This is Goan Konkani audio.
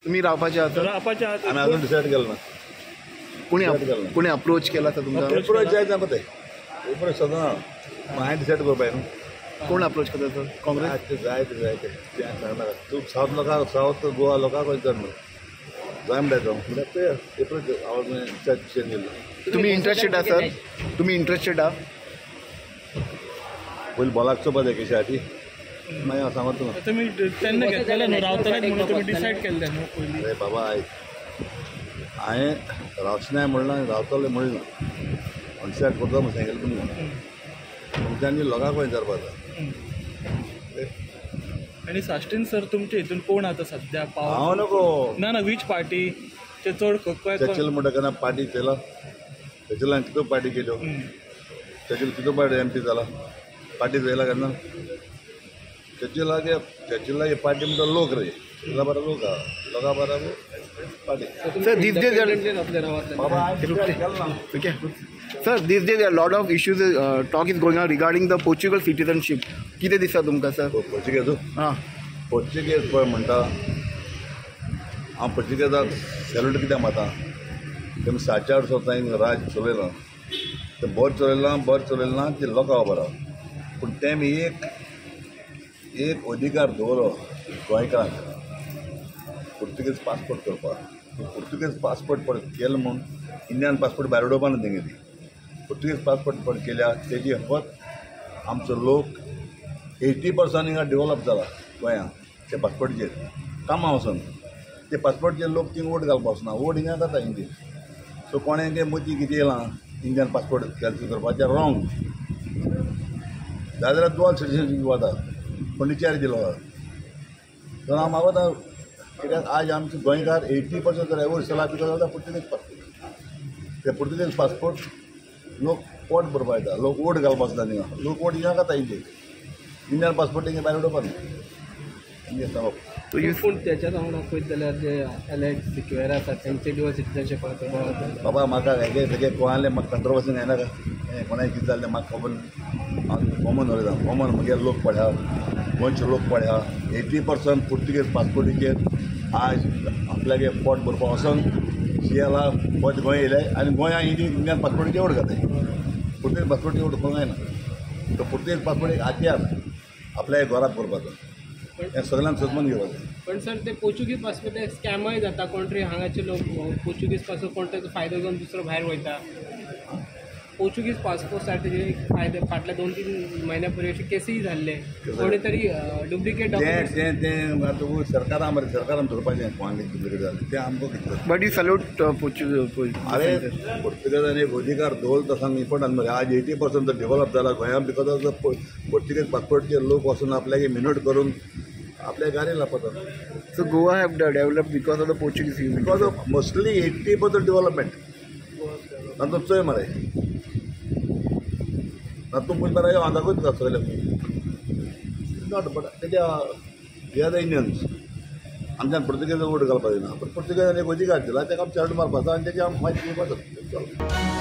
तुमी रावपाचे आसा? रावपाचे आसा. आमी अजून डिसायड केलं ना. कोणी अप्रोच केला तर तुमकां? अप्रोच जायत ना पळय, अप्रोच सदां हांवें डिसायड करपाक न्हू. कोण अप्रोच करता सर? काँग्रेस? जायते जायते तें सांगनाका तूं. सावथ लोकांक, सावथ गोवा लोकांक विचार न्हू जाय म्हणटा तो म्हणल्यार ते अप्रोच हांव डिसिजन केल्लो. तुमी इंट्रस्टेड आसा सर? तुमी इंट्रस्टेड आहा? पयलीं बॉलाक चोवपा जाय केशी आटी, मागीर हांव सांगता तुका. तुमी तेन्ना घेतलेले न्हू, रावतलेच म्हणून तुमी डिसायड केल्ले न्हू पयलीं? अरे बाबा आयक, हांवें रावचें ना म्हणलां, रावतलें म्हणलें ना. डिसायड करता म्हूण सांगिल्लें तुमकां. तुमच्यांनी लोकांक विचारपा जाय. आनी साश्टीन सर तुमचे हितून कोण आतां सद्या पावर? हांव नको. ना ना, वीच पार्टी ते चड? चर्चिल म्हणटा केन्ना पार्टी केला? चर्चिलान कितू पार्टी केल्यो? चर्चिल कितू पार्टी एम पी जाला? पार्टी चोयला केन्ना चर्चिलागे? चर्चिलागे पार्टी म्हणटा लोक रे, चर्चिला बरो लोक आहा, लोकां बराबर party. Sir, these days sir, these days a lot of issues, talk is going on regarding the Portugal citizenship. कितें दिसता तुमकां सर? पोर्चुगेज? हां, पोर्चुगेज पळय म्हणटा हांव पोर्चुगेजाक सॅल्यूट कित्याक मारता? तेमी 7-8 वर्सां राज चलयलां, तें बरें चलयलां, बरें चलयलां ना तें लोकां खबर आहा. पूण तेमी एक एक अधिकार दवरलो गोंयकारांक पुर्तुगेज पासपोर्ट करपाक. पुर्तुगेज पासपोर्ट पळय केलो म्हूण इंडियन पासपोर्ट भायर उडोवपा ना तेंगेली. पुर्तुगेज पासपोर्ट पळय केल्या तेजी फकत आमचो लोक 80% हिंगा डेवलप जाला गोंयांत ते पासपोर्टचेर कामां वचून. ते पासपोर्टचेर लोक थिंग वोट घालपा वचना, वोट हिंगा जाता इंडियन. सो कोणें तें मती कितें येयलां इंडियन पासपोर्ट कॅन्सल करपाचें रॉंग. जाय जाल्यार दुवाल सिटीजनशीप वता, पोंडिचेरी दिलो. सो हांव मागता कित्याक आज आमचे गोंयकार 80% एवोर्ड जाला because of the Portuguese passport. ते पुर्तुगेज पासपोर्ट लोक पोट भरपा येता, लोक वोट घालपा वचना थिंगा, लोक वोट हिंगा खाता इंडियन. इंडियन पासपोर्ट हिंगा भायर उडोवपा न्हू इंडियन सांगप. पूण त्याच्याच वांगडा पळयत जाल्यार जे एलेक्स सिक्वेरा आसा तेंचे ड्युअल सिटीजनशीप आसा. बाबा म्हाका हेगे तेगे कोणाले म्हाका कंट्रोवर्सी येनाका, कोणाक कितें जालें म्हाका खबर. हांव कॉमन उलयता, कॉमन म्हगे लोक पळया, गोंयचे लोक पळया 80% पुर्तुगेज पासपोर्टीचेर आज आपल्यागे पोट भरपा वचोन शियाला पोट गोंय येयले आनी गोंया इंडियन पासपोर्टीचेर वोट घाताय. पुर्तुगेज पासपोर्टीचेर वोट करूंक जायना. तो पुर्तुगेज पासपोर्ट एक हत्यार आपल्या घरात करपाचो, हें सगळ्यांक सोदून घेवपाचें. पण सर ते पोर्चुगीज पासपोर्ट स्कॅमय जाता. कोण तरी हांगाचे लोक पोर्चुगीज पासपोर्ट कोण तरी फायदो घेवन दुसरो भायर वयता. पोर्चुगीज पासपोर्टाचे फायदे फाटल्या 2-3 म्हयन्या पयलीं अशे केसीय जाल्ले, कोणी तरी डुप्लिकेट डॉक्युमेंट्स. तें तें आतां सरकारान मरे, सरकारान धरपाचें कोणाक डुप्लिकेट जालें तें आमकां कितें. But you salute Portuguese. अरे पुर्तुगेजान एक अधिकार दवरलो तसो इम्पोर्टंट मरे. आज 80% डेवलप जाला गोंयांत because of the Portuguese पासपोर्टचेर लोक वचून आपल्याक मिनट करून आपल्या गाडी लापता. So Goa have developed because of the Portuguese? Because of mostly 80% development. तातूंत चोय मरे तातूंत पयलीं मरे हांव दाखयता सगळें not. But तेज्या we are the Indians, आमच्यान पुर्तुगेज वोट घालपाक दिना, पूण पुर्तुगेजान एक अधिकार दिला ताका आमी चार्ट मारपाचो आनी तेजी आमी मागीर दिवपाचो. चलो.